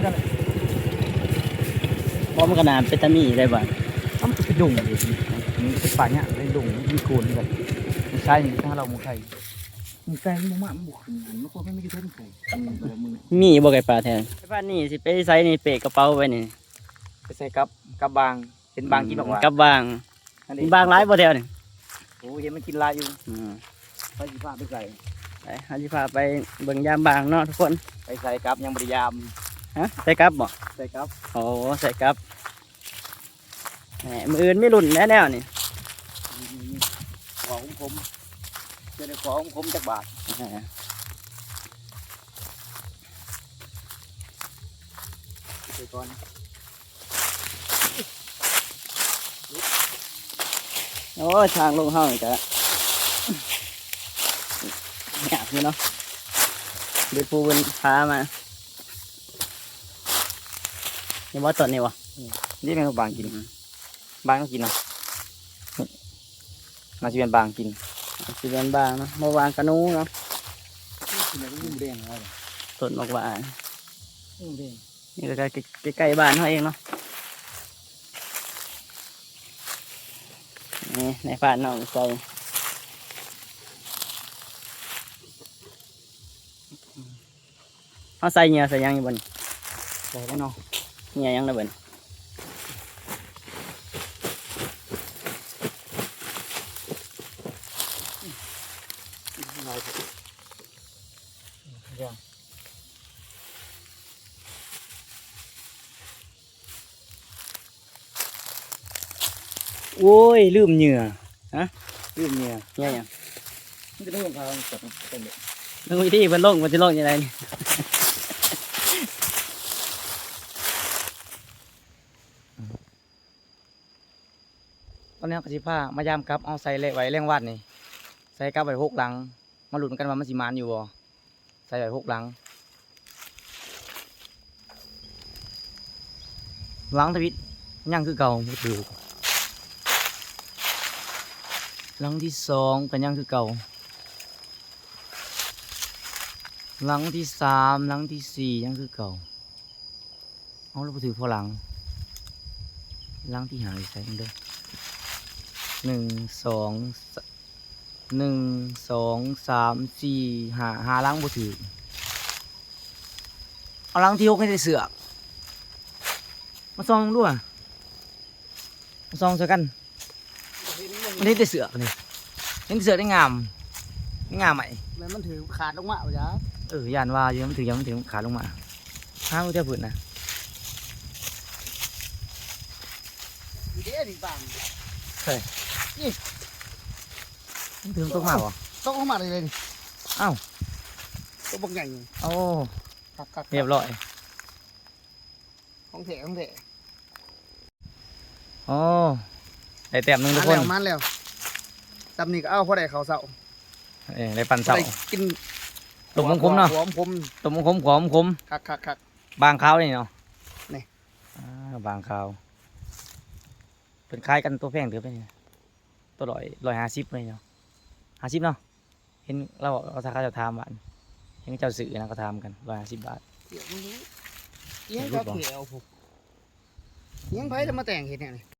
ບໍ່ ມັນກໍໜ້າເປັນຕາມີໄດ້ບໍ່? ມັນກໍເປັນດົງເດ້ ມັນເປັນປ່າຫຍ້າເດ້ ດົງ ມີໂກນກັນ ໃຊ້ນີ້ ຖ້າເຮົາບໍ່ໃສ່ ມັນໄກ່ມັນບໍ່ມາ ມັນບໍ່ຂຶ້ນ ອັນມັນກໍໄມ່ມີເທິງໄກ່ ອືມ ແຕ່ລະມື້ ມີບໍ່ໄກ່ປ່າແທ້? ໄກ່ປ່ານີ້ຊິໄປໃສ່ນີ້ ເປ້ກະເປົາໄວ້ນີ້ ໄປໃສ່ກັບ ກັບບາງ ເປັນບາງກິນບັກຫວ່າ ອືມ ກັບບາງ ອັນນີ້ ມີບາງຫຼາຍບໍ່ແຖວນີ້? ໂອ້ ເຫັນມັນກິນຫຼາຍຢູ່ ອືມ ໃຜຊິພາໄປໃສ່? ໄປ ເຮົາຊິພາໄປເບິ່ງຍາມບາງເນາະທຸກຄົນ ໄປໃສ່ກັບ ຍັງບໍ່ໄດ້ຍາມ ຮະ ໃສ່ກັບບໍ່? ໃສ່ກັບ ໂອ້ ໃສ່ກັບ ແໝ ມື້ອື່ນມີລຸ້ນແດ່ແນວນີ້ ອືມ ຂົວຄົມໆ ເທື່ອໄດ້ຂົວຄົມໆ ຈັກບາດ ອ່າ ໄປກ່ອນ. ໂອ້ຍ ທາງລົງເຮົານີ້ກະຍາກຢູ່ເນາະ ເປັນຜູ້ເພິ່ນພາມາ ນີ້ບໍ່ ຕົ້ນນີ້ບໍ່? ອືມ ນີ້ແມ່ນບາງກິນ ອືມ ບາງກິນເນາະ ໜ້າຊິແມ່ນບາງກິນ ໜ້າຊິແມ່ນບາງເນາະ ບໍ່ບາງກະໜູເນາະ ຕົ້ນໝາກຫວ່າ ນີ້ກໍໃກ້ ໃກ້ ໃກ້ບ້ານເຮົາເອງເນາະ ນີ້ນາຍພານນ້ອງໃສ່ ເຮົາໃສ່ເຫຍື່ອໃສ່ຫຍັງຢູ່ບໍ່ນີ້? ໃສ່ແລ້ວເນາະ ເຫຍື່ອຫຍັງລະເບິ່ງ ຫຼາຍ ໂອ້ຍ ລືມເຫຍື່ອ ຮະ ລືມເຫຍື່ອ ເຫຍື່ອຫຍັງ? ມັນຈະໄປລົງຂາ ເບິ່ງວິທີເພິ່ນລົງ ເພິ່ນຊິລົງຈັ່ງໃດນີ້? ຕອນນີ້ເຮົາກໍຊິພາມາຢາມກັບ ເອົາໃສ່ແລະໄວ້ແລງວານນີ້ ໃສ່ກັບໄວ້ຫົກຫຼັງ ມາລຸ້ນກັນວ່າມັນຊິໝານຢູ່ບໍ່? ໃສ່ໄວ້ຫົກຫຼັງ ຫຼັງທຳອິດຍັງຄືເກົ່າ ບໍ່ຖືກ ຫຼັງທີສອງກໍຍັງຄືເກົ່າ ຫຼັງທີສາມ ຫຼັງທີສີ່ຍັງຄືເກົ່າ ເອົາ ລະບໍ່ຖືກພໍຫຼັງ ຫຼັງທີຫ້າຢູ່ໃສເບິ່ງເດີ ໜຶ່ງ ສອງ ສາມ ໜຶ່ງ ສອງ ສາມ ສີ່ ຫ້າ ຫ້າຫຼັງບໍ່ຖືກ ເອົາຫຼັງທີຫົກໃຫ້ໄດ້ເສືອກ ມາສ່ອງເບິ່ງດູ ມາສ່ອງໃສ່ກັນ ມັນເຫັນແຕ່ເສືອກນີ້ ເຫັນແຕ່ເສືອກນີ້ງາມ ນີ້ງາມໃໝ່ ແມ່ນມັນຖືກຂາດລົງມາບໍ່ຈັກ ເອີ ຢ້ານວ່າຢູ່ ມັນຖືກ ຢ້ານມັນຖືກຂາດລົງມາ ຫາຢູ່ແຖວພຸ້ນນະ ນີ້ເດ້ນີ້ບາງ ໃສ ນີ້ ມັນຖືກຕົກມາບໍ່? ຕົກລົງມາເລີຍນີ້ ອ້າວ ຕົວບັກໃຫຍ່ ໂອ້ ຄັກໆໆ ຮຽບຮ້ອຍ ຂອງແທ້ ຂອງແທ້ ໂອ້ ໄດ້ແຕ້ມໜຶ່ງທຸກຄົນ ມາແລ້ວ ມາແລ້ວ ຊ່ຳນີ້ກໍເອົາ ພໍໄດ້ເຂົ້າເຊົ້າ ເອີ ໄດ້ປັນເຊົ້າ ໄດ້ກິນ ຕົ້ມຂົມໆເນາະ ຂົວຂົມ ຕົ້ມຂົມ ຂົວຂົມ ຄັກໆໆ ບາງຂາວນີ້ເນາະ ນີ້ ອ່າ ບາງຂາວ ເພິ່ນຂາຍກັນຕົວແພງເຕີບເດ້ນີ້ ຕົວຮ້ອຍ ຮ້ອຍຫ້າສິບເລີຍເນາະ ຫ້າສິບເນາະ ເຫັນລາວ ລາວ ຖ້າເຂົາເຈົ້າຖາມວ່າ ເຫັນເຂົາເຈົ້າຊື້ນະ ເຂົາຖາມກັນ ຮ້ອຍຫ້າສິບບາດ ເອີ ມັນຮູ້ ອີຫຍັງ ເຈົ້າແຂວພຸ້ນ ອີຫຍັງ ໃຜຈະມາແຕ່ງເຮັດແນວນີ້?